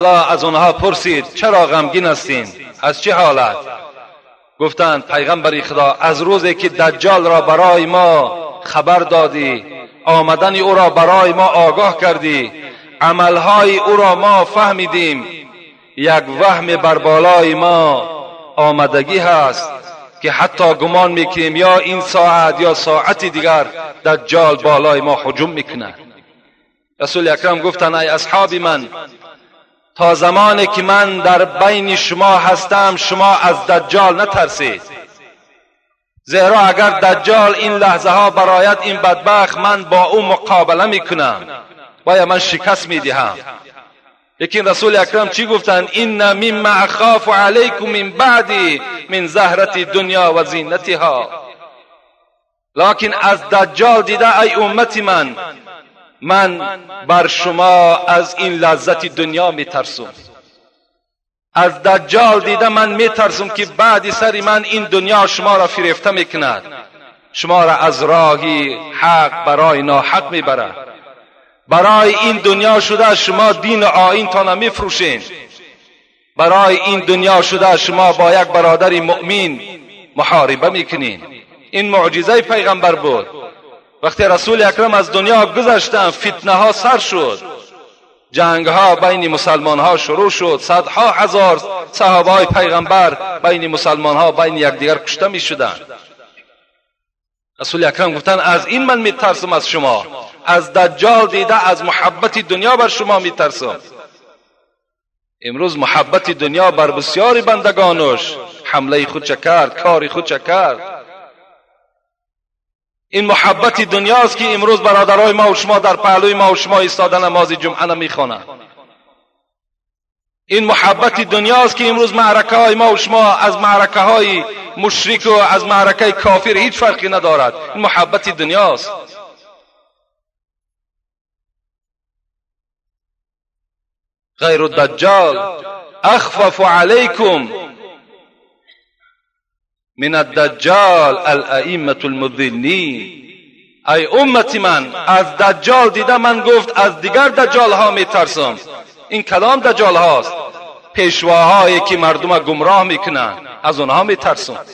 از آنها پرسید چرا غمگین هستین؟ از چه حالت؟ گفتند پیغمبر خدا از روزی که دجال را برای ما خبر دادی، آمدن او را برای ما آگاه کردی، عملهای او را ما فهمیدیم، یک وهم بر بالای ما آمدگی هست که حتی گمان میکنیم یا این ساعت یا ساعت دیگر دجال بالای ما هجوم میکند. رسول اکرم گفتند ای اصحاب من، تا زمانی که من در بین شما هستم شما از دجال نترسید، زیرا اگر دجال این لحظه ها برایت این بدبخت من با او مقابله میکنم و یا من شکست میدهم. لیکن رسول اکرم چی گفتند؟ این مما اخاف علیکم من بعدی من زهرت دنیا و زینتها. لکن از دجال دیده ای امت من، من بر شما از این لذت دنیا میترسم. از دجال دیده من میترسم که بعد سر من این دنیا شما را فریفته میکند، شما را از راه حق برای ناحق میبرد. برای این دنیا شده شما دین و آیین تان میفروشین، برای این دنیا شده شما با یک برادر مؤمن محاربه میکنین. این معجزه پیغمبر بود. وقتی رسول اکرم از دنیا گذشتند فتنه ها سر شد، جنگ ها بین مسلمان ها شروع شد، صدها هزار صحابه های پیغمبر بین مسلمان ها بین یکدیگر کشته می شدند. رسول اکرم گفتند از این من میترسم از شما، از دجال دیده از محبت دنیا بر شما میترسم. امروز محبت دنیا بر بسیاری بندگانش حمله خود کرد، کار خود کرد. این محبت دنیاست که امروز برادرای ما و شما در پهلوی ما و شما ایستاده نماز جمعه نمیخوانند. این محبت دنیاست که امروز معرکه های ما و شما از معرکه های مشرک و از معرکه کافر هیچ فرقی ندارد. این محبت دنیاست. غیر الدجال اخفف علیکم من الدجال الائمة المضلین. ای امت من، از دجال دیده من گفت از دیگر دجال ها میترسم. این کلام دجال هاست، پیشواهایی که مردم گمراه میکنن، از اونها میترسم.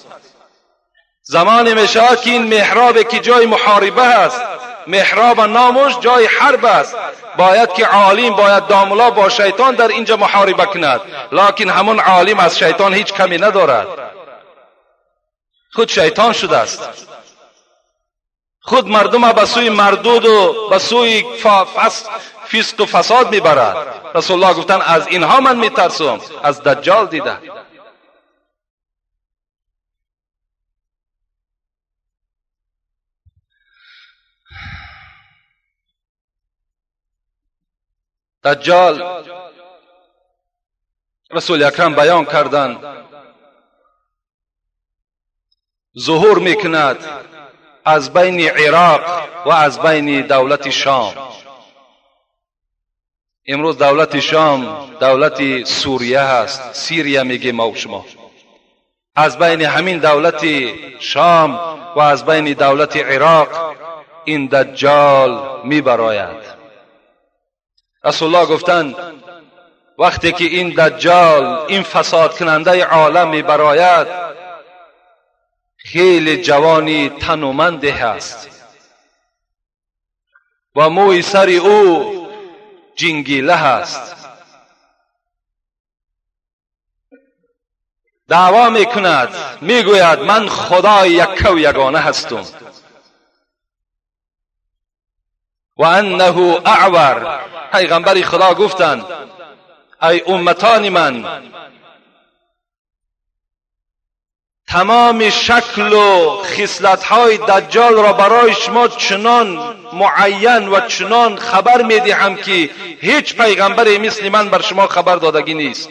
زمانی میشود که این محراب که جای محاربه است، محراب نامش جای حرب است، باید که عالم، باید داملا با شیطان در اینجا محاربه کند، لکن همون عالم از شیطان هیچ کمی ندارد، خود شیطان شده است. خود مردم به سوی مردود و به سوی فسق و فساد میبرد. رسول الله گفتن از اینها من میترسم، از دجال دیده. دجال رسول اکرم بیان کردند ظهور میکند از بین عراق و از بین دولت شام. امروز دولت شام دولت سوریه هست، سیریه میگیم ما و شما. از بین همین دولت شام و از بین دولت عراق این دجال میبراید. رسول الله گفتند وقتی که این دجال، این فساد کننده عالم میبراید، خیلی جوانی تنومند هست و موی سر او جنگیله هست. دعوا میکند، میگوید من خدای یک و یگانه هستم. و انه اعور. پیغمبر خدا گفتند ای امتان من، تمام شکل و خصلت‌های دجال را برای شما چنان معین و چنان خبر می‌دهم که هیچ پیغمبری مثل من بر شما خبر دادگی نیست.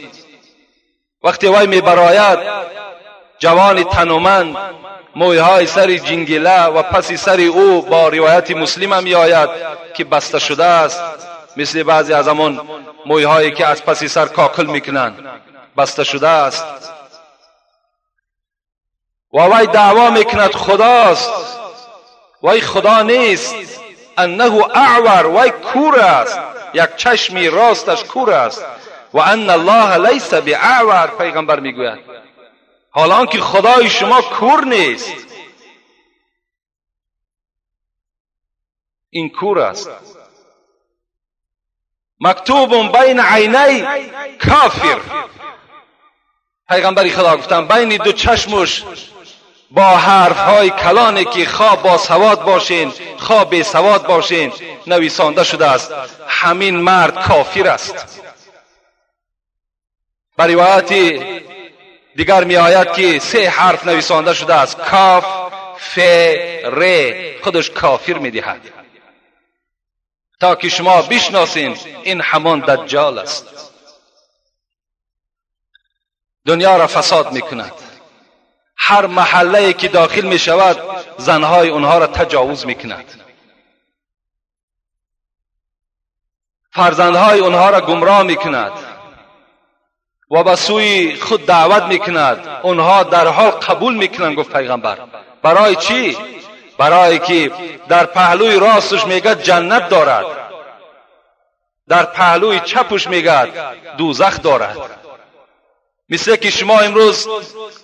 وقتی وی میبراید، جوان تنومند، مویهای سر جنگله و پس سر او با روایت مسلم هم میآید که بسته شده است، مثل بعضی از همان مویهایی که از پس سر کاکل میکنند، بسته شده است. و وی دعوا میکند خداست، وی خدا نیست. انه اعور، وی کور است، یک چشمی راستش کور است. و ان الله لیس باعور. پیغمبر میگوید حالا آنکه خدای شما کور نیست، این کور است. مکتوب بین عینی کافر. پیغمبر خدا گفتن بین دو چشمش با حرف های کلانی که خواه با سواد باشین خواه بی سواد باشین نویسانده شده است، همین مرد کافر است. بر روایت دیگر می آید که 3 حرف نویسانده شده است، کاف ف ر، خودش کافر می دهد تا که شما بشناسین این همان دجال است. دنیا را فساد می کند. هر محله که داخل می شود زنهای اونها را تجاوز می کند، فرزندهای اونها را گمراه می کند و به سوی خود دعوت می کند. اونها در حال قبول می کنند. گفت پیغمبر برای چی؟ برای که در پهلوی راستش میگه جنت دارد، در پهلوی چپش میگه دوزخ دارد. مثل که شما امروز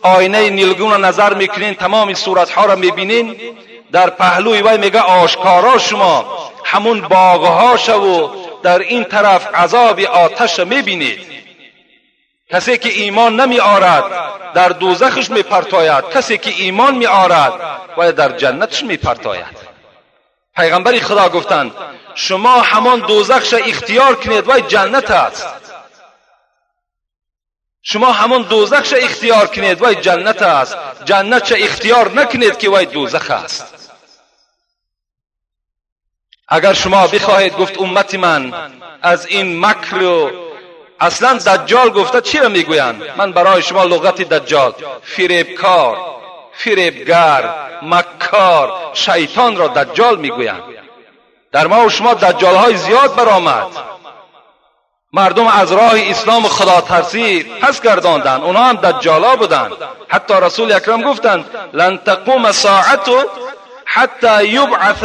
آینه نیلگون را نظر میکنین، تمام صورتها را میبینین، در پهلوی وی میگه آشکارا شما همون باغها شو و در این طرف عذاب آتش میبینید. کسی که ایمان نمی آرد در دوزخش میپرتاید، کسی که ایمان می آرد و در جنتش میپرتاید. پیغمبر خدا گفتند شما همان دوزخش اختیار کنید و جنت است. شما همان دوزخش اختیار کنید و جنت است، جنت اختیار نکنید که وی دوزخ است. اگر شما بخواهید، گفت امت من، از این مکر و اصلا دجال گفته چی را میگویند؟ من برای شما لغت دجال، فریبکار، فریبگر، مکار، شیطان را دجال میگویند. در ما و شما دجال های زیاد برآمد. مردم از راه اسلام و خدا ترسی پس گرداندند، اونها هم دجالا بودند. حتی رسول اکرم گفتند لن تقوم ساعت حتی یبعث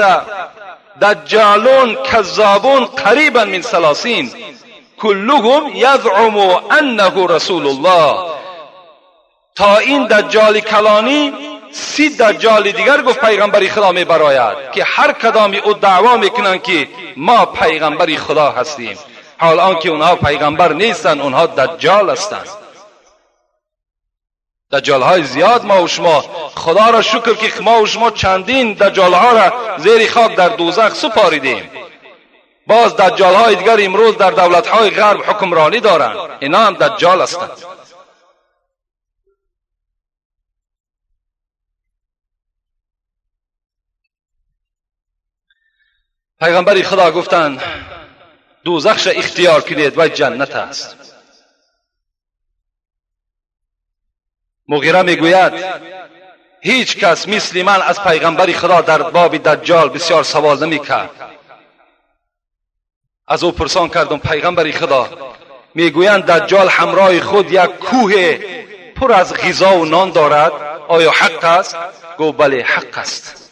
دجالون کذابون قریبا من 30 کلهم یزعم انه رسول الله. تا این دجال کلانی 30 دجال دیگر گفت پیغمبر خدا می براید که هر کدامی او دعوا میکنند که ما پیغمبر خدا هستیم، حال آنکه اونها پیغمبر نیستند، اونها دجال هستند. دجال های زیاد ما و شما، خدا را شکر که ما و شما چندین دجال ها را زیر خاک در دوزخ سپاریدیم. باز دجال های دیگر امروز در دولت های غرب حکمرانی دارند، اینا هم دجال هستند. پیغمبر خدا گفتند دوزخش اختیار کنید و جنت است. مغیره میگوید هیچ کس مثل من از پیغمبر خدا در باب دجال بسیار سوال نمیکرد. از او پرسان کردم پیغمبر خدا، میگویند دجال همراه خود یک کوه پر از غذا و نان دارد، آیا حق است؟ گفت بله حق است.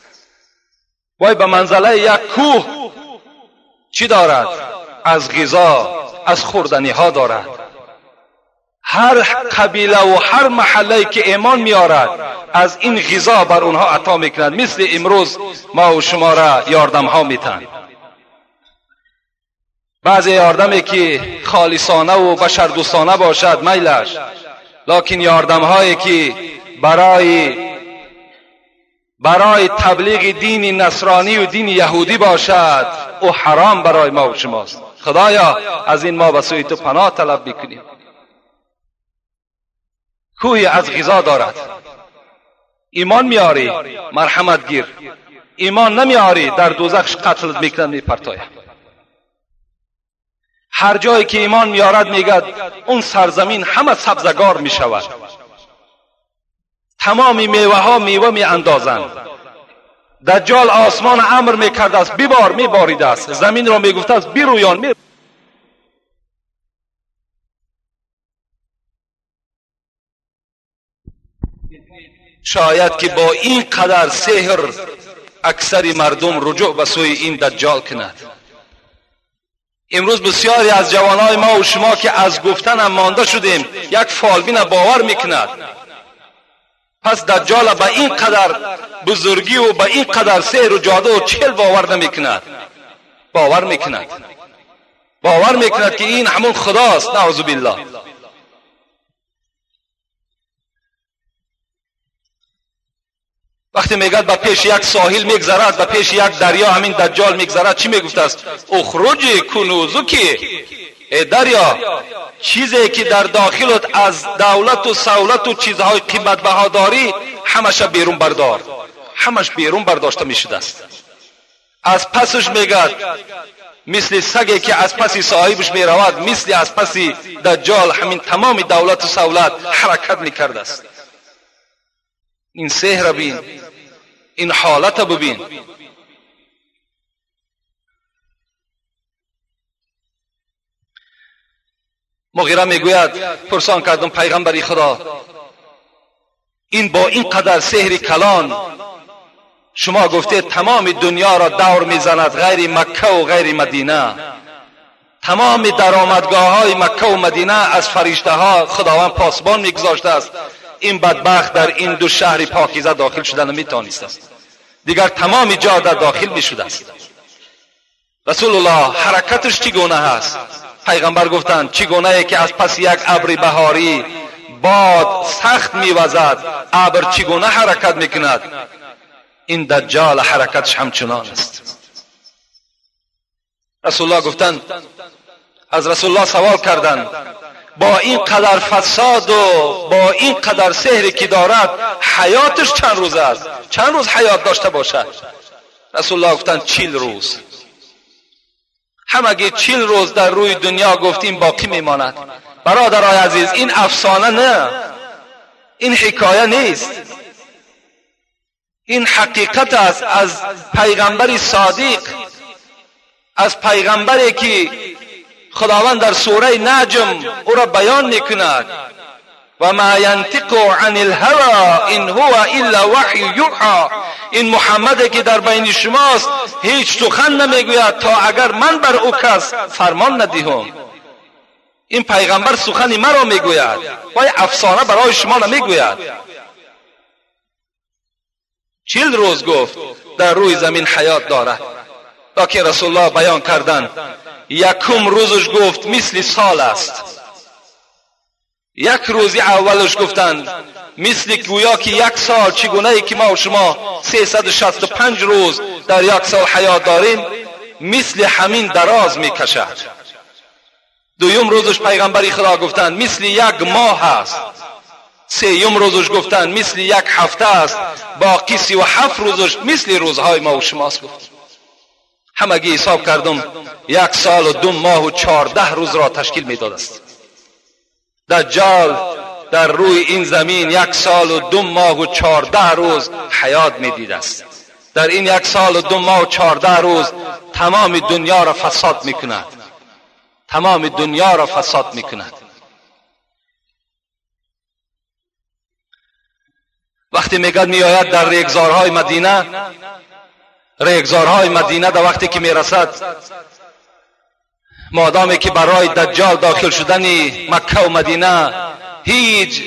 وای به منزله یک کوه چی دارد؟ از غذا، از خوردنی ها دارد. هر قبیله و هر محله که ایمان میارد از این غذا بر اونها عطا میکند، مثل امروز ما و شما را یاردم ها میتن. بعضی یاردمی که خالصانه و بشردوستانه باشد میلش، لکن یاردم هایی که برای تبلیغ دین نصرانی و دین یهودی باشد او حرام برای ما و شماست. خدایا از این ما به سوی تو پناه طلب میکنیم. کوهی از غذا دارد، ایمان میاری مرحمت گیر، ایمان نمیاری در دوزخش قتل میکنن میپرتاید. هر جایی که ایمان میارد میگد اون سرزمین همه سبزگار میشود، تمام میوه ها میوه می اندازند. دجال آسمان امر میکرد است بیبار، میبارید است، زمین را میگفت است بیرویان می. شاید که با این قدر سحر اکثر مردم رجوع به سوی این دجال کند. امروز بسیاری از جوانای ما و شما که از گفتن هم مانده شدیم، یک فالبین باور میکند. پس دجال به این قدر بزرگی و به این قدر سحر و جادو و چل باور نمیکند. باور میکند، باور میکند که این همون خداست، نعوذ بالله. وقتی میگد به پیش یک ساحل میگذرد، به پیش یک دریا همین دجال میگذرد، چی میگفت است؟ اخرجی کنوزکی، ای دریا، چیزی که در داخلت از دولت و سولت و چیزهای قیمت بها داری همش بیرون بردار. همش بیرون برداشته میشده است. از پسش میگد مثل سگی که از پس صاحبش میرود، مثل از پس دجال همین تمام دولت و سولت حرکت میکرده است. این سحر بین، این حالت ببین. مغیره میگوید پرسان کردم پیغمبری خدا، این با این قدر سحر کلان شما گفته تمام دنیا را دور میزند غیر مکه و غیر مدینه، تمام درآمدگاه های مکه و مدینه از فرشته ها خداوند پاسبان میگذاشته است، این بدبخت در این دو شهر پاکیزه داخل شدن نمیتوانست است، دیگر تمام جا در داخل میشده است. رسول الله حرکتش چگونه هست؟ پیغمبر گفتند چگونه که از پس یک ابر بهاری باد سخت میوزد، ابر چگونه حرکت میکند، این دجال حرکتش همچنان است. رسول الله گفتند، از رسول الله سوال کردند با این قدر فساد و با این قدر سحری که دارد حیاتش چند روز است؟ چند روز حیات داشته باشد؟ رسول الله گفتند 40 روز. همگی 40 روز در روی دنیا گفتیم باقی میماند. برادرای عزیز، این افسانه نه، این حکایه نیست، این حقیقت است از پیغمبر صادق، از پیغمبری که خداوند در سوره نجم او را بیان میکند: و ما ینطق عن الهوى ان هو الا وحی یوحی. این محمد که در بین شماست هیچ سخن نمیگوید تا اگر من بر او کس فرمان ندهم. این پیغمبر سخن مرا میگوید و افسانه برای شما نمیگوید. 40 روز گفت در روی زمین حیات دارد. لیکن رسول الله بیان کردن یکم روزش گفت مثل سال است. یک روزی اولش گفتند مثل گویا که یک سال، چگونه ای که ما و شما 365 روز در یک سال حیات داریم، مثل همین دراز میکشد. دویم روزش پیغمبر خدا گفتند مثل یک ماه است. سیوم روزش گفتند مثل یک هفته است. باقی 37 روزش مثل روزهای ما و شماست. گفت همگی حساب کردم 1 سال و 2 ماه و 14 روز را تشکیل میداد است. دجال در روی این زمین 1 سال و 2 ماه و 14 روز حیات میدید است. در این 1 سال و 2 ماه و 14 روز تمام دنیا را فساد میکند. تمام دنیا را فساد میکند. وقتی میگد میآید در ریگزارهای مدینه، ریگزارهای مدینه در وقتی که میرسد، مادامی که برای دجال داخل شدن مکه و مدینه هیچ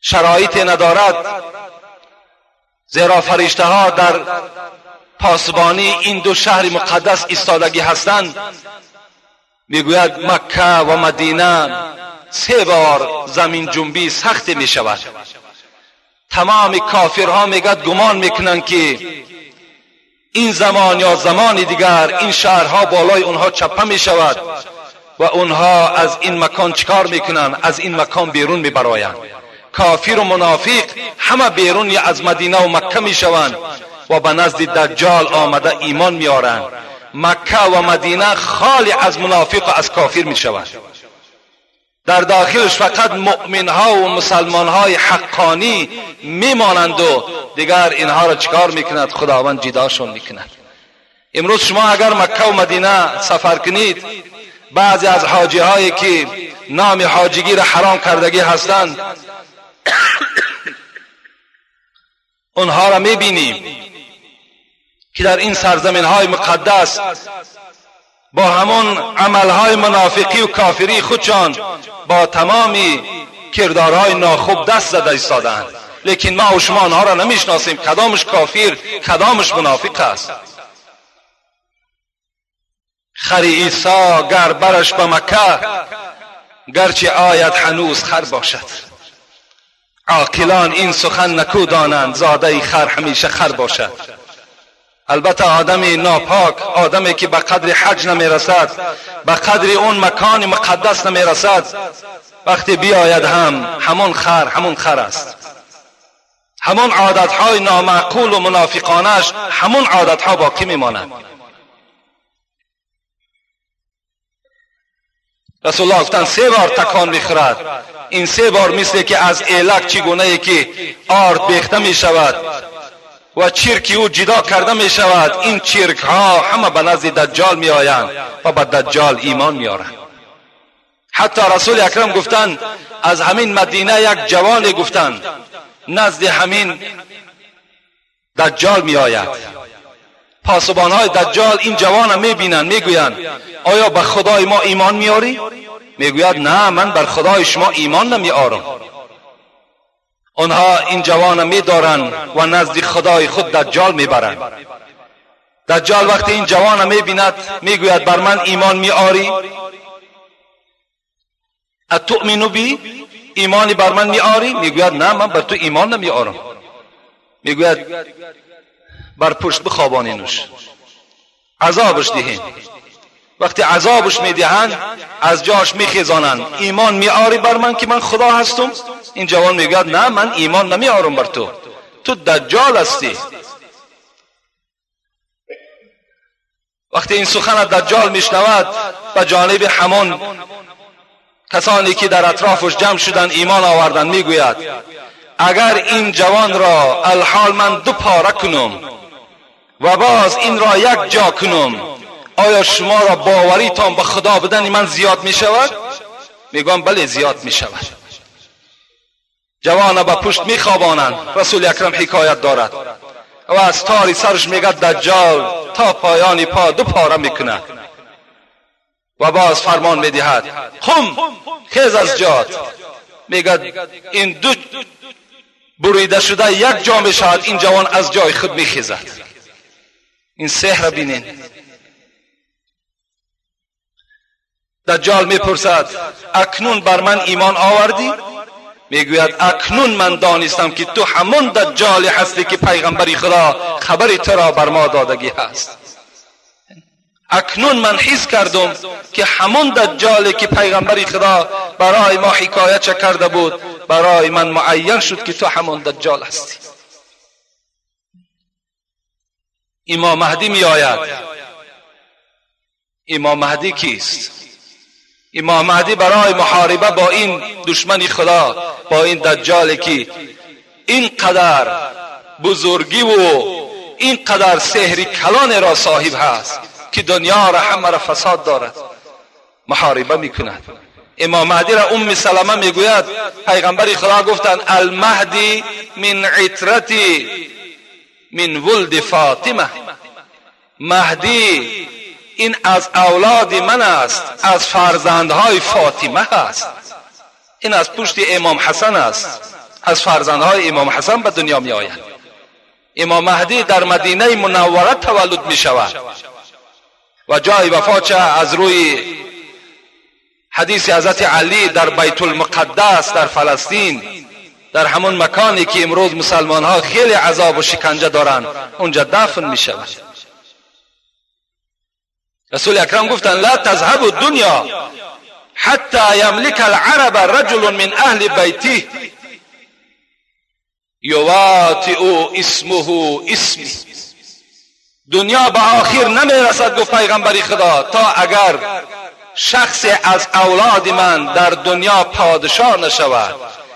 شرایطی ندارد، زیرا فرشته ها در پاسبانی این دو شهر مقدس ایستادگی هستند. میگوید مکه و مدینه 3 بار زمین جنبی سخت می شود. تمام کافرها میگد گمان میکنند که این زمان یا زمان دیگر این شهرها بالای اونها چپه می شود و اونها از این مکان چکار میکنند؟ از این مکان بیرون میبرایند. کافر و منافق همه بیرون یا از مدینه و مکه میشوند و به نزد دجال آمده ایمان میارند. مکه و مدینه خالی از منافق و از کافر میشوند. در داخلش فقط مؤمن ها و مسلمان های حقانی میمانند و دیگر اینها را چکار میکند؟ خداوند جداشون میکند. امروز شما اگر مکه و مدینه سفر کنید، بعضی از حاجی هایی که نام حاجیگی را حرام کردگی هستند اونها را میبینیم. که در این سرزمین های مقدس با همون عملهای منافقی و کافری خودشان با تمامی کردارهای ناخوب دست زده ایستادند. لیکن ما و شما آنها را نمیشناسیم، کدامش کافر کدامش منافق است. خر عیسی گر برش به مکه، گرچه آید هنوز خر باشد. عاقلان این سخن نکو دانند، زاده خر همیشه خر باشد. البته آدم ناپاک، آدمی که به قدر حج نمیرسد، به قدر اون مکان مقدس نمیرسد، وقتی بیاید هم همون خر همون خر است. همون عادتهای نامعقول و منافقانش همون عادتها باقی میماند. رسول الله گفتند 3 بار تکان میخورد. این 3 بار مثل که از ایلک چگونه ای که آرد بیخته میشود و چرک او جدا کرده می شود، این چرک ها همه به نزد دجال می آیند و به دجال ایمان می آرند. حتی رسول اکرم گفتند از همین مدینه یک جوان گفتند نزد همین دجال می آید. پاسبان های دجال این جوان می بینند، می گویند آیا به خدای ما ایمان می آری؟ می گوید نه، من بر خدای شما ایمان نمی آرم. آنها این جوان می دارند و نزد خدای خود دجال می برند. دجال وقتی این جوان می بیند می گوید بر من ایمان می آری؟ اتؤمن بی؟ ایمانی بر من می آری؟ می گوید نه، من بر تو ایمان نمی آرم. می گوید بر پشت بخوابانینش، عذابش دهین. وقتی عذابش میدهند از جاش میخیزانند. ایمان میآری بر من که من خدا هستم؟ این جوان میگوید نه، من ایمان نمیآرم بر تو، تو دجال هستی. وقتی این سخن دجال میشنود به جانب همان کسانی که در اطرافش جمع شدن ایمان آوردن میگوید اگر این جوان را الحال من 2 پاره کنم و باز این را یک جا کنم، آیا شما را باوریتان به خدا بدن من زیاد می شود؟ میگم بله، زیاد می شود. جوان به پشت می خوابانند. رسول اکرم حکایت دارد و از تاری سرش میگه دجال تا پایان پا 2 پاره میکند و باز فرمان میدهد قم، خیز از جات. میگه این 2 بریده شده یک جا می شود. این جوان از جای خود میخیزد. این سحر بینین. دجال میپرسد اکنون بر من ایمان آوردی؟ میگوید اکنون من دانستم که تو همون دجالی هستی که پیغمبر خدا خبر تو را بر ما دادگی هست. اکنون من حس کردم که همون دجالی که پیغمبر خدا برای ما حکایت کرده بود، برای من معین شد که تو همون دجال هستی. امام مهدی می آید. امام مهدی کیست؟ امام مهدی برای محاربه با این دشمن خدا، با این دجالی که اینقدر بزرگی و اینقدر سحر کلان را صاحب هست که دنیا را همه را فساد دارد، محاربه میکند. امام مهدی را ام سلمه میگوید پیغمبر خدا گفتند المهدی من عترتی من ولد فاطمه، مهدی این از اولاد من است، از فرزندهای فاطمه است. این از پشت امام حسن است، از فرزندهای امام حسن به دنیا می آید. امام مهدی در مدینه منوره تولد می شود و جای وفاتش از روی حدیث حضرت علی در بیت المقدس در فلسطین، در همون مکانی که امروز مسلمان ها خیلی عذاب و شکنجه دارند، اونجا دفن می شود. رسول اکرم گفتند لا تذهب الدنیا حتی یملک العرب رجل من اهل بیته یواطئ اسمه اسمی. دنیا به آخر نمیرسد، گفت پیغمبر خدا، تا اگر شخص از اولاد من در دنیا پادشاه نشود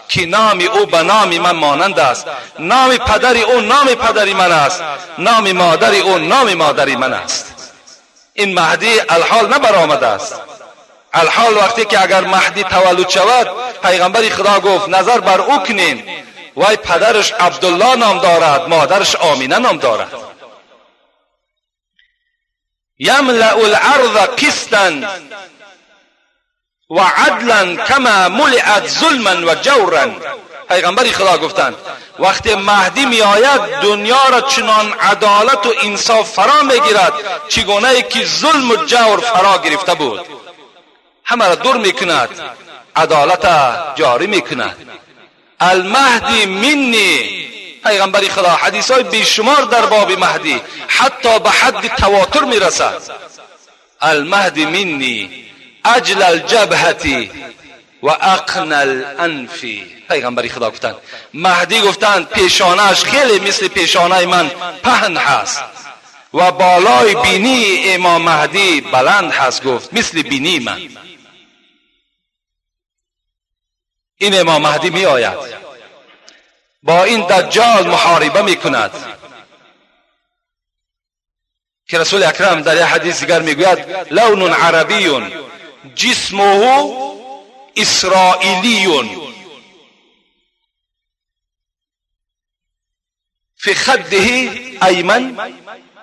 که نام او به نام من مانند است، نام پدر او نام پدر من است، نام مادر او نام مادر من است. این مهدی الحال نبرآمده است. الحال وقتی که اگر مهدی تولد شود، پیغمبر خدا گفت نظر بر او کنیم، وای پدرش عبدالله نام دارد، مادرش آمینه نام دارد. یملأ الارض قسطا و عدلا کما ملئت ظلما و جورا. پیغمبر خدا گفتند وقتی مهدی می آید دنیا را چنان عدالت و انصاف فرا می گیرد چگونه که ظلم و جور فرا گرفته بود. همه را دور می کند، عدالت جاری می کند. المهدی منی، پیغمبر خدا حدیث های بیشمار در باب مهدی حتی به حد تواتر می رسد. المهدی منی اجل الجبهتی و اقن الانف. پیغمبر خدا گفتند مهدی گفتند پیشانه‌اش خیلی مثل پیشانه من پهن هست و بالای بینی امام مهدی بلند هست، گفت مثل بینی من. این امام مهدی می آید با این دجال محاربه می کند که رسول اکرم در یک حدیث دیگر می گوید لون عربی جسمه اسرائیلی فی خده ایمن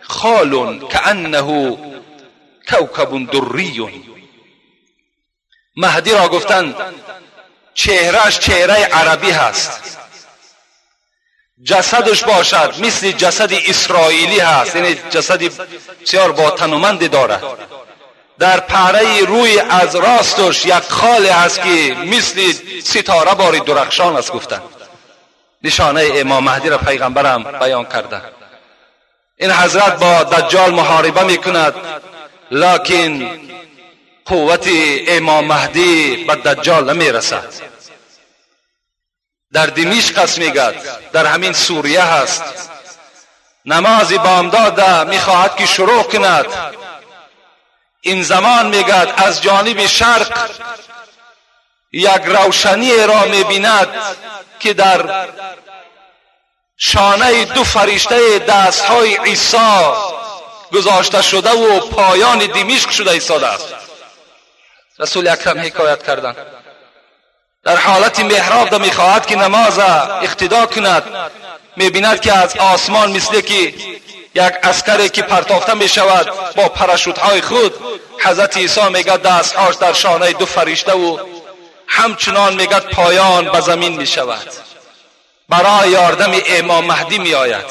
خال کأنه کوکب دری. مهدی را گفتند چهرهش چهره عربی هست، جسدش باشد مثل جسد اسرائیلی هست، یعنی جسد بسیار با تنومندی دارد. در پهره روی از راستش یک خال هست که مثل ستاره باری درخشان است. گفتند نشانه امام مهدی را پیغمبرم بیان کرده. این حضرت با دجال محاربه میکند، لکن قوت امام مهدی به دجال نمیرسد. در دمشق است میگد، در همین سوریه هست. نماز بامداد میخواهد که شروع کند. این زمان میگد از جانب شرق یک روشنی را میبیند که در شانه دو فرشته دستهای عیسی گذاشته شده و پایان دمشق شده ایستاده است. رسول اکرم حکایت کردند در حالت محراب میخواهد که نماز اقتدا کند، میبیند که از آسمان مثل که یک عسکری که پرتافته میشود با پراشوتهای خود، حضرت عیسی میگه دستهاش در شانه دو فرشته و همچنان میگه پایان به زمین میشود. برای یاردم امام مهدی میآید.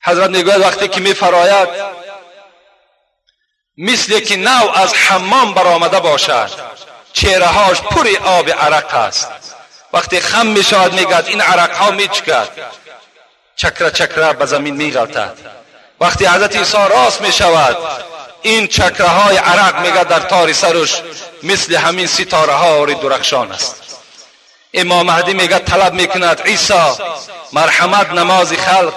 حضرت میگوید وقتی که میفراید مثل که نو از حمام برآمده باشد، چهرههاش پر آب عرق است. وقتی خم میشود میگد این عرقها میچکد، چکره چکره به زمین میغلطد. وقتی حضرت عیسی راست میشود این چکره های عرق میگد در تار سرش مثل همین ستاره ها درخشان است. امام مهدی میگد طلب میکند عیسی مرحمت نماز خلق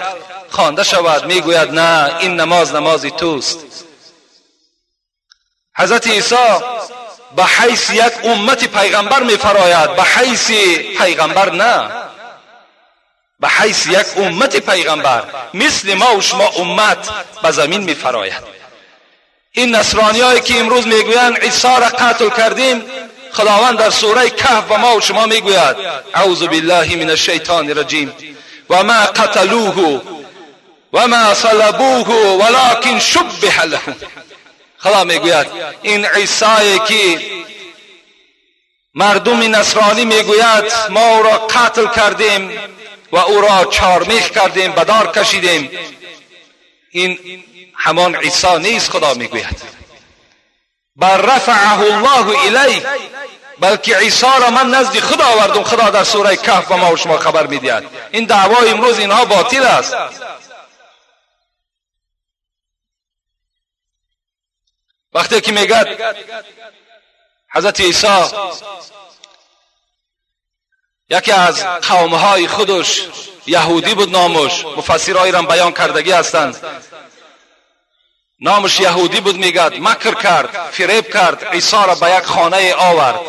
خوانده شود. میگوید نه، این نماز نماز توست. حضرت عیسی به حیث یک امت پیغمبر میفراید، به حیث پیغمبر نه، به حیث یک امت پیغمبر مثل ما و شما امت به زمین میفراید. این نصرانی هایی که امروز میگویند عیسی را قتل کردیم، خداوند در سوره کهف به ما و شما میگوید اعوذ بالله من الشیطان الرجیم و ما قتلوه و ما صلبوه ولکن شبه لهم. خدا میگوید این عیسی که مردم نصرانی میگوید ما او را قتل کردیم و او را چارمیخ کردیم، به دار کشیدیم، این همان عیسی نیست. خدا میگوید بل رفعه الله الیه، بلکه عیسی را من نزد خدا آوردم. خدا در سوره کهف به ما و شما خبر میدهد. این دعوای امروز اینها باطل است. وقتی که میگد حضرت عیسی یکی از قومهای خودش یهودی بود، نامش مفسرهای را بیان کردگی هستند، نامش یهودی بود، میگد مکر کرد، فریب کرد، عیسی را به یک خانه آورد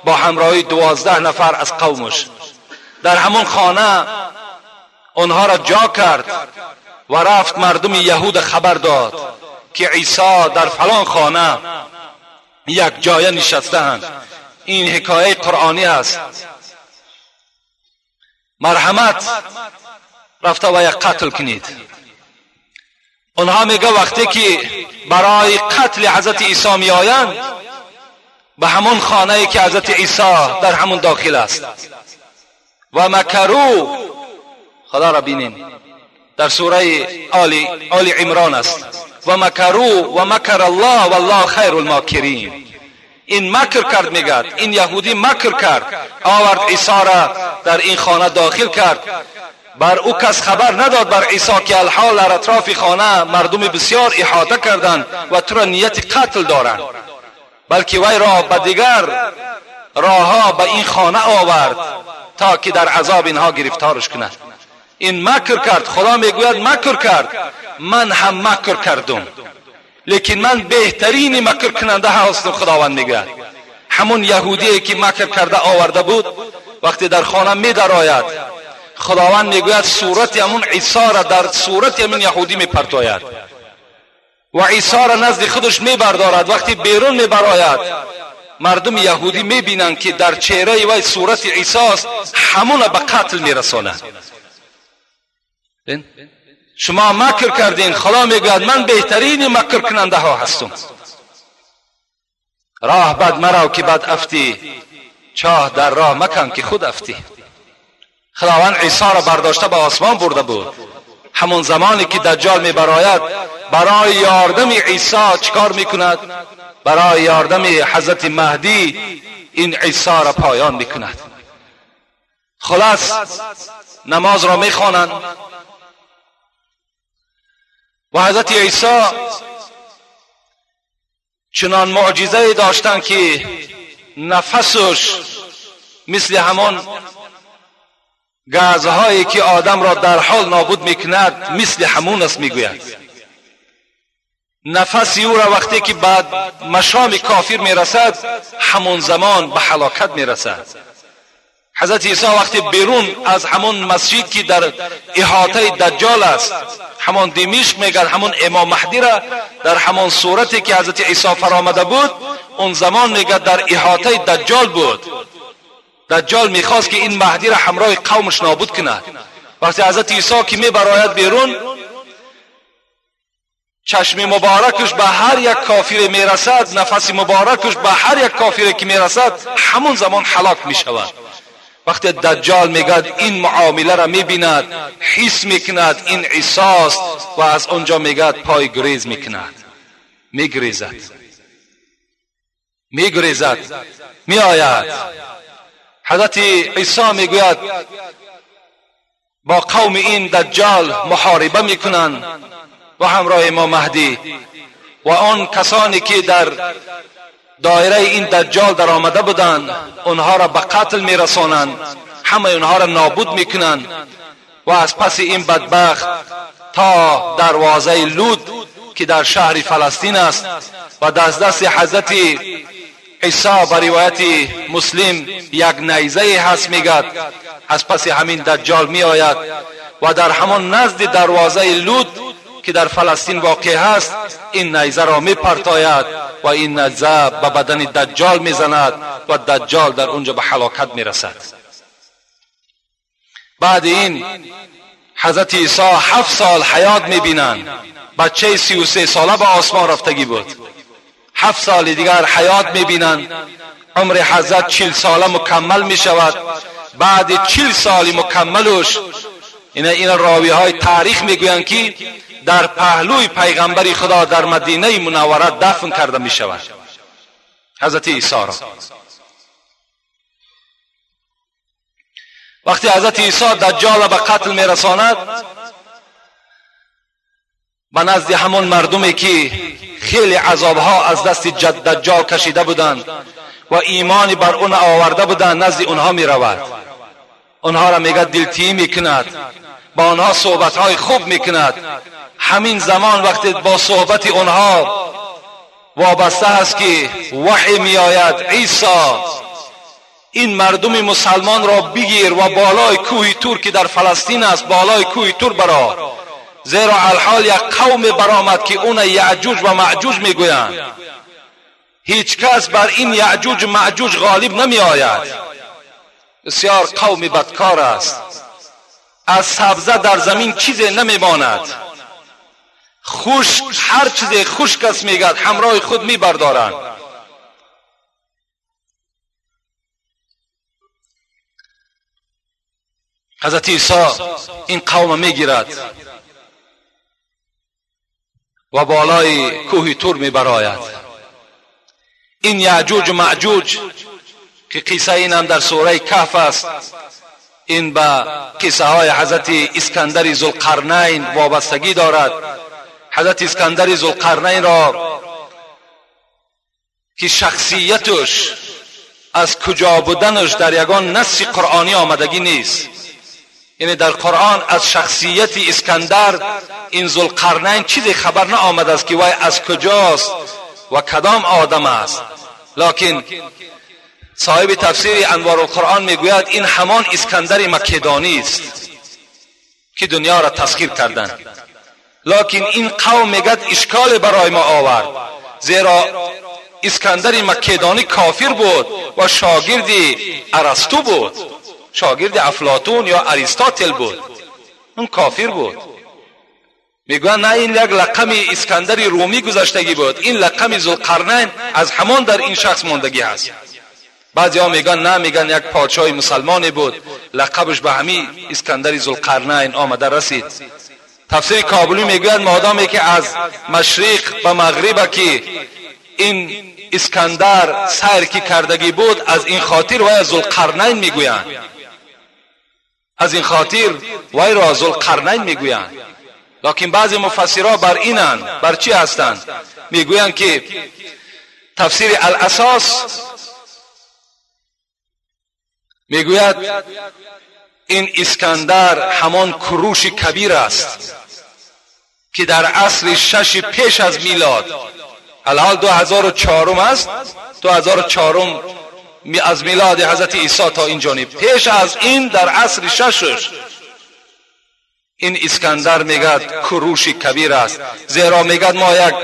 با همراهی 12 نفر از قومش. در همون خانه آنها را جا کرد و رفت مردم یهود خبر داد که عیسی در فلان خانه یک جای نشسته اند. این حکایه قرآنی است. مرحمت رفته و یک قتل کنید. اونها میگه وقتی که برای قتل حضرت عیسی میآیند به همون خانه که حضرت عیسی در همون داخل است و مکرو، خدا را بینین در سوره آل عمران است، و مکرو و مکر الله والله خیر الماکرین. این مکر کرد، میگد این یهودی مکر کرد، آورد عیسی را در این خانه داخل کرد، بر او کس خبر نداد بر عیسی که الحال در اطراف خانه مردم بسیار احاطه کردند و تو را نیت قتل دارند، بلکه وی را به دیگر راهها به این خانه آورد تا که در عذاب اینها گرفتارش کند. این مکر کرد، خدا میگوید مکر کرد، من هم مکر کردم، لیکن من بهترین مکر کننده هستم. خداوند میگوید همون یهودی که مکر کرده آورده بود وقتی در خانه میدرآید، خداوند میگوید صورت همون عیسی را در صورت همون یهودی میپرتاید و عیسی را نزد خودش میبردارد. وقتی بیرون میبراید مردم یهودی میبینند که در چهره وی صورت عیسی است، همون به قتل میرساند. شما مکر کردین، خدا میگوید من بهترین مکر کننده ها هستم. راه بد مرو که بد افتی، چاه در راه مکن که خود افتی. خداوند عیسی را برداشته به آسمان برده بود. همون زمانی که دجال میبراید برای یاردم عیسی چکار میکند؟ برای یاردم حضرت مهدی این عیسی را پایان میکند. خلاص نماز را میخوانند و حضرت عیسی چنان معجزه داشتند که نفسش مثل همان گازهایی که آدم را در حال نابود میکند مثل همون است. میگوید نفس او را وقتی که بعد مشام کافر میرسد همون زمان به هلاکت میرسد. حضرت عیسی وقتی بیرون از همون مسجد که در احاطه دجال است، همون دمشق میگن، همون امام مهدی را در همون صورتی که حضرت عیسی فرامده بود اون زمان میگه در احاطه دجال بود. دجال میخواست که این مهدی را همراه قومش نابود کند. وقتی حضرت عیسی که میبراید بیرون، چشم مبارکش به هر یک کافر میرسد، نفس مبارکش به هر یک کافر که میرسد همون زمان هلاک میشود. وقتی دجال میگد این معامله را میبیند، حس میکند این عیسی است و از آنجا میگد پای گریز میکند، میگریزد، میگریزد، میآید. حضرت عیسی میگوید با قوم این دجال محاربه میکنند و همراه امام مهدی و آن کسانی که در دایره این دجال در آمده بودند اونها را به قتل میرسانند، همه اونها را نابود میکنند و از پس این بدبخت تا دروازه لود که در شهر فلسطین است و دست حضرت عیسی به روایت مسلم یک نیزه هست، میگد از پس همین دجال میآید و در همان نزد دروازه لود که در فلسطین واقع هست این نیزه را میپرتاید و این نیزه به بدن دجال میزند و دجال در اونجا به هلاکت میرسد. بعد این حضرت عیسی 7 سال حیات میبینند. بچه 33 ساله به آسمان رفتگی بود. 7 سال دیگر حیات میبینند. عمر حضرت 40 ساله مکمل میشود. بعد 40 سال مکملش این راوی های تاریخ میگویند که در پهلوی پیغمبر خدا در مدینه منوره دفن کرده می شود حضرت عیسی را. وقتی حضرت عیسی دجال به قتل می رساند، به نزد همون مردمی که خیلی عذابها از دست دجال کشیده بودند و ایمانی بر اون آورده بودند نزد اونها می رود. اونها را میگه دلتیمی میکند، با آنها صحبتهای خوب میکند. همین زمان وقتی با صحبت آنها وابسته است که وحی میآید عیسی این مردم مسلمان را بگیر و بالای کوه تور که در فلسطین است بالای کوه تور برا، زیرا الحال یک قوم برآمد که اون یعجوج و معجوج میگویند. هیچ کس بر این یعجوج و معجوج غالب نمی آید. بسیار قوم بدکار است، از سبزه در زمین چیزی نمیماند. خشک، هر چیز خشک است میگد همراه خود میبردارند. حضرت عیسی این قوم میگیرد و بالای کوه تور میبراید. این یعجوج و معجوج که قصه این هم در سوره کهف است، این به قصه های حضرت اسکندر ذوالقرنین وابستگی دارد. حضرت اسکندر ذوالقرنین را که شخصیتش از کجا بودنش در یگان نص قرآنی آمدگی نیست، یعنی در قرآن از شخصیت اسکندر این ذوالقرنین چیزی خبر نه آمده است که وی از کجاست و کدام آدم است. لکن صاحب تفسیر انوار القرآن میگوید این همان اسکندر مکدانی است که دنیا را تسخیر کردند. لکن این قوم میگد اشکال برای ما آورد، زیرا اسکندر مکدانی کافر بود و شاگرد ارسطو بود، شاگرد افلاطون یا اریستاتل بود، اون کافر بود. میگوین نه، این یک لقم اسکندر رومی گذشتگی بود، این لقم ذوالقرنین از همان در این شخص ماندگی هست. بعضی ها میگن نه، میگن یک پادشاه مسلمانی بود، لقبش به همی اسکندر ذوالقرنین آمده رسید. تفسیر کابلی میگوید مادامی که از مشرق به مغرب که این اسکندر سیر کی کردگی بود، از این خاطر وی ذوالقرنین میگویند، از این خاطر وی را ذوالقرنین میگویند. لکن بعضی مفسرها بر اینند، بر چی هستند؟ میگویند که تفسیر الاساس میگوید این اسکندر همان کروش کبیر است که در عصر 6 پیش از میلاد، الحال 2004 است، 2004 از میلاد حضرت عیسی تا این جانب، پیش از این در عصر 6 این اسکندر میگد کروش کبیر است، زیرا میگد ما یک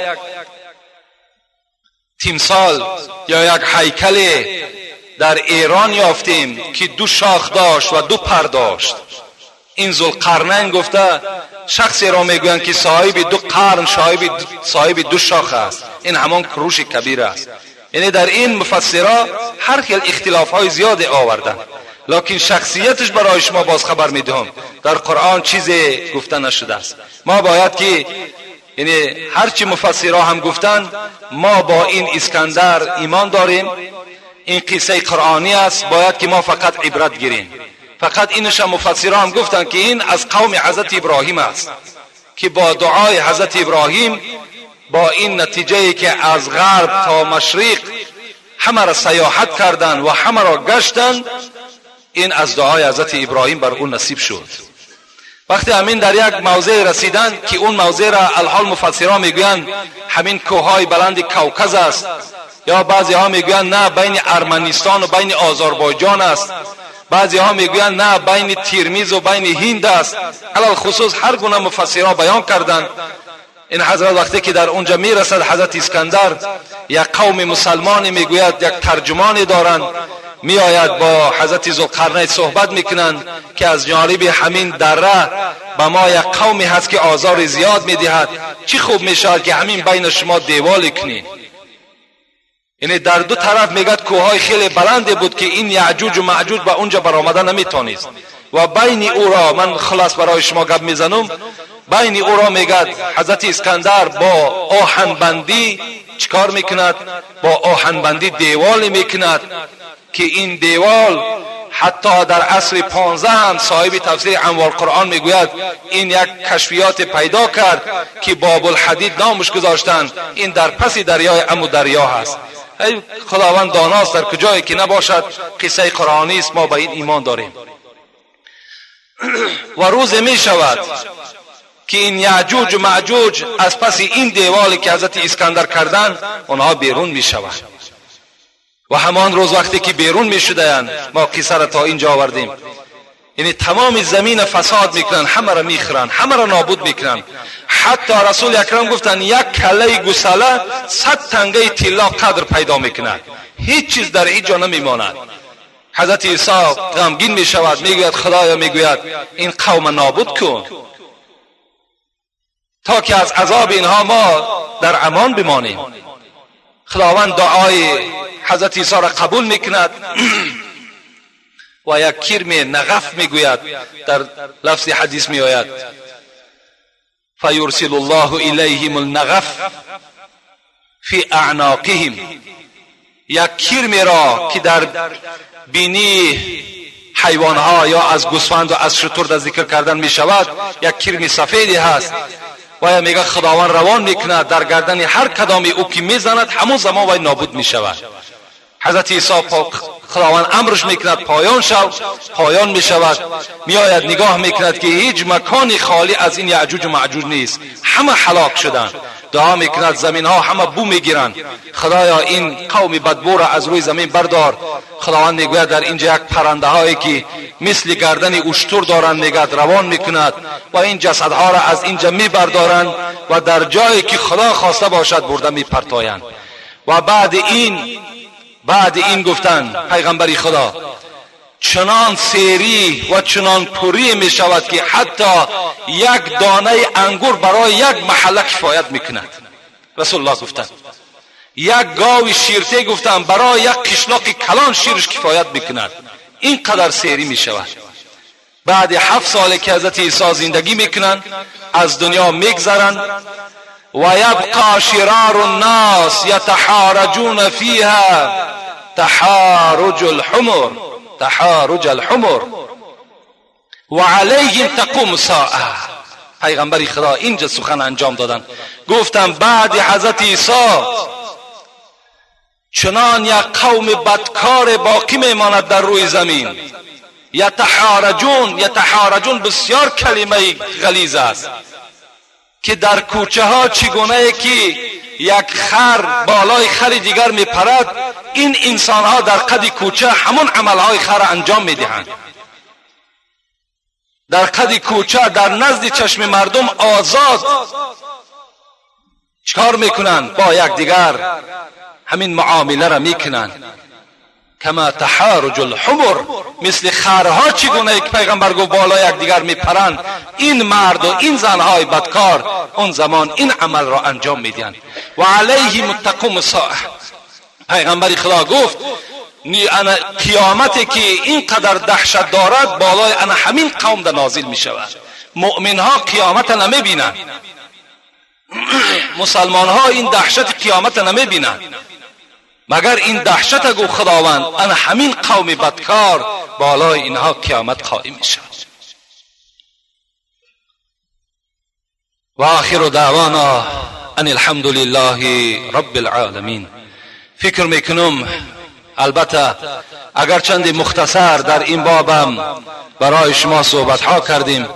تیمسال یا یک هیکل در ایران یافتیم که 2 شاخ داشت و 2 پر داشت. این ذوالقرنین گفته شخصی را میگویند که صاحب 2 قرن، صاحب 2 شاخ است، این همان کروش کبیر است. یعنی در این مفسرها هر خیل اختلاف های زیاد آوردن، لکن شخصیتش برای شما باز خبر میدهم در قرآن چیزی گفته نشده است. ما باید که یعنی هرچی مفسرها هم گفتن، ما با این اسکندر ایمان داریم، این قصه قرآنی است، باید که ما فقط عبرت گیریم. فقط اینش هم مفسرها هم گفتن که این از قوم حضرت ابراهیم است که با دعای حضرت ابراهیم با این نتیجه که از غرب تا مشرق همه را سیاحت کردن و همه را گشتن، این از دعای حضرت ابراهیم بر اون نصیب شد. وقتی همین در یک موضع رسیدن که اون موضع را الحال مفسرها میگویند همین کوههای بلند کوکز است، یا بعضی ها میگویند نه بین ارمنستان و بین آذربایجان است، بعضی ها میگویند نه بین تیرمیز و بین هند است. علل خصوص هر گونه مفسرها بیان کردند. این حضرت وقتی که در اونجا میرسد حضرت اسکندر، یک قوم مسلمانی میگوید یک ترجمانی دارند، میآید با حضرت ذوالقرنین صحبت میکنند که از جانب همین دره به ما یک قومی هست که آزار زیاد میدهد، چی خوب میشود که همین بین شما دیوال کنین. یعنی در دو طرف میگد کوههای خیلی بلند بود که این یعجوج و معجوج به اونجا برآمده نمیتونست و بین او را، من خلاص برای شما گپ میزنم، بین او را میگد حضرت اسکندر با آهنبندی چیکار میکند؟ با آهنبندی دیوال میکند که این دیوال حتی در عصر 15 هم صاحب تفسیر انوار قرآن میگوید این یک کشفیات پیدا کرد که باب الحدید نامش گذاشتند، این در پس دریای امو دریا هست. ای خداوند داناست در کجایی که نباشد، قصه قرآنی است، ما به این ایمان داریم. و روز می شود که این یعجوج و معجوج از پس این دیوالی که حضرت اسکندر کردند آنها بیرون می شوند. و همان روز وقتی که بیرون می شدند، ما قصه را تا اینجا آوردیم، یعنی تمام زمین فساد میکنن، همه را میخورن، همه را نابود میکنن. حتی رسول اکرم گفتن یک کله گوساله 100 تنگه طلا قدر پیدا میکند، هیچ چیز در اینجا نمیماند. حضرت عیسی غمگین میشود، میگوید خدایا، میگوید این قوم نابود کن. تا که از عذاب اینها ما در امان بمانیم. خداوند دعای حضرت عیسی را قبول میکند و یک کرم نغف میگوید، در لفظ حدیث میآید فیرسل الله الیهم النغف فی اعناقهم، یک کرم را که در بینی حیوانها یا از گوسفند و از شتر در ذکر کردن می شود، یک کرم سفیدی هست و میگه خداوند روان میکند در گردن هر کدامی او که میزند همون زمان وی نابود می شود. حضرت عیسی خداوند امرش میکند پایان شو، پایان میشود. میآید نگاه میکند که هیچ مکانی خالی از این یعجوج و معجوج نیست، همه هلاک شدند. دعا میکند زمین ها همه بو میگیرند، خدایا این قوم بدبو را از روی زمین بردار. خداوند میگوید در اینجا یک پرنده هایی که مثل گردن اشتر دارند میگد روان میکند و این جسدها را از اینجا میبردارند و در جایی که خدا خواسته باشد برده میپرتایند. و بعد این گفتن پیغمبری خدا چنان سیری و چنان پری می شود که حتی یک دانه انگور برای یک محله کفایت می کند. رسول الله گفتن یک گاو شیرته گفتن برای یک قشلاق کلان شیرش کفایت می کند. این قدر سیری می شود. بعد 7 سال که حضرت عیسی زندگی می کنند از دنیا می گذرند و یبقى شرار الناس یتحارجون فیها تحارج الحمر تحارج الحمر و علیهم تقوم الساعه. پیغمبر خدا اینجا سخن انجام دادن، گفتم بعد حضرت عیسی چنان یک قوم بدکار باقی میماند در روی زمین. یتحارجون، یتحارجون بسیار کلمه غلیظ است که در کوچه ها چگونه که یک خر بالای خر دیگر میپرد، این انسان ها در قد کوچه همون عملهای خر انجام میدهند. در قد کوچه در نزد چشم مردم آزاد چکار میکنند؟ با یکدیگر همین معامله را میکنند. کما تحارج الحمر، مثل خرها چگونه یک پیغمبر گفت بالای یکدیگر میپرند، این مرد و این زنهای بدکار اون زمان این عمل را انجام میدهند. و علیهم تقوم الساعه. پیغمبر خدا گفت قیامتی که اینقدر دهشت دارد بالای انا همین قوم در نازل میشود. مؤمن ها قیامت نمیبینند، مسلمان ها این دهشت قیامت نمیبینند، مگر این دهشت گو خداوند انا همین قوم بدکار بالای اینها قیامت قائم میشود. و آخر دعوانا ان الحمد لله رب العالمین. فکر میکنم البته اگر چند مختصر در این بابم برای شما صحبت ها کردیم،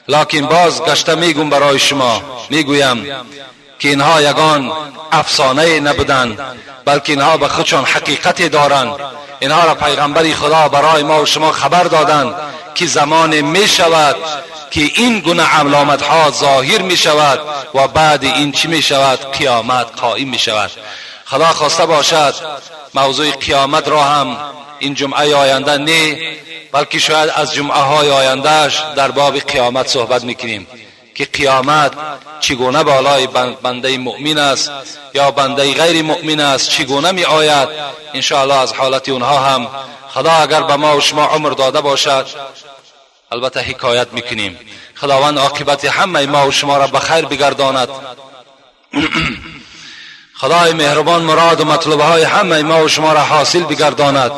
لکن باز گشته میگم برای شما، میگویم که اینها یگان افسانه نبودند، بلکه اینها به خودشان حقیقت دارند. اینها را پیغمبر خدا برای ما و شما خبر دادند که زمان می شود که این گونه علامت ها ظاهر می شود و بعد این چی می شود؟ قیامت قائم می شود. خدا خواسته باشد موضوع قیامت را هم این جمعه آینده نه، بلکه شاید از جمعه های آیندهش در باب قیامت صحبت میکنیم که قیامت چگونه بالای بنده مؤمن است یا بنده غیر مؤمن است، چگونه می آید. انشاءالله از حالت اونها هم خدا اگر به ما و شما عمر داده باشد البته حکایت میکنیم. خداوند عاقبت همه ما و شما را به خیر بگرداند. خدای مهربان مراد و مطلبه های همه ما و شما را حاصل بگرداند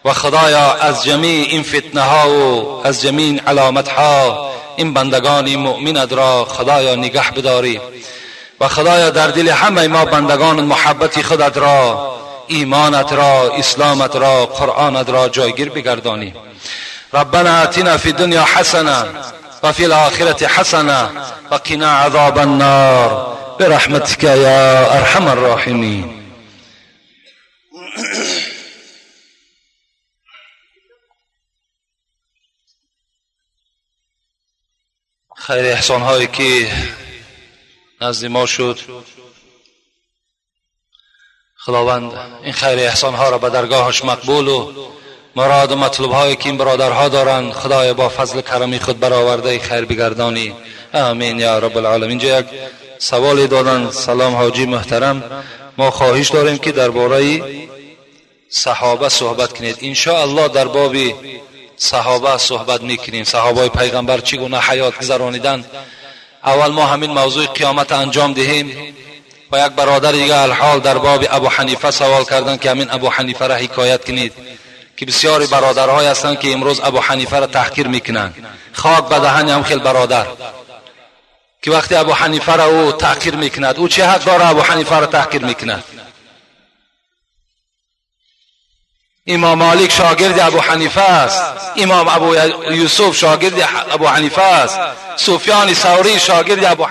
و خدایا از جمیع این فتنه ها و از جمیع این علامت ها این بندگان مؤمنت را خدایا نگه بداری و خدایا در دل همه ما بندگان محبت خودت را، ایمانت را، اسلامت را، قرآنت را جایگیر بگردانی. ربنا آتنا فی الدنیا حسنه و فی الآخرة حسنه و قنا عذاب النار برحمتك یا ارحم الراحمین. خیر احسان هایی که نزد ما شد، خداوند این خیر احسان ها را به درگاهش مقبول و مراد و مطلوب هایی که این برادرها دارند خدای با فضل کرمی خود برآورده خیر بگردانی. آمین یا رب العالمین. اینجا یک سوالی دادن. سلام حاجی محترم، ما خواهش داریم که درباره صحابه صحبت کنید. ان شاء الله در باب صحابه صحبت میکنیم. صحابه پیغمبر چگونه حیات گذرانیدن. اول ما همین موضوع قیامت انجام دهیم. و یک برادر دیگه الحال در باب ابو حنیفه سوال کردن که همین ابو حنیفه را حکایت کنید که بسیاری برادرهای هستند که امروز ابو حنیفه را تحقیر میکنند. خاک به دهن هم خیلی برادر که وقتی ابو حنیفه را او تحقیر میکند، او چه حق داره ابو حنیفه را تحقیر میکند؟ امام مالک شاگرد ابو حنیفه است، امام ابو یوسف شاگرد ابو حنیفه است، سفیان ثوری شاگرد ابو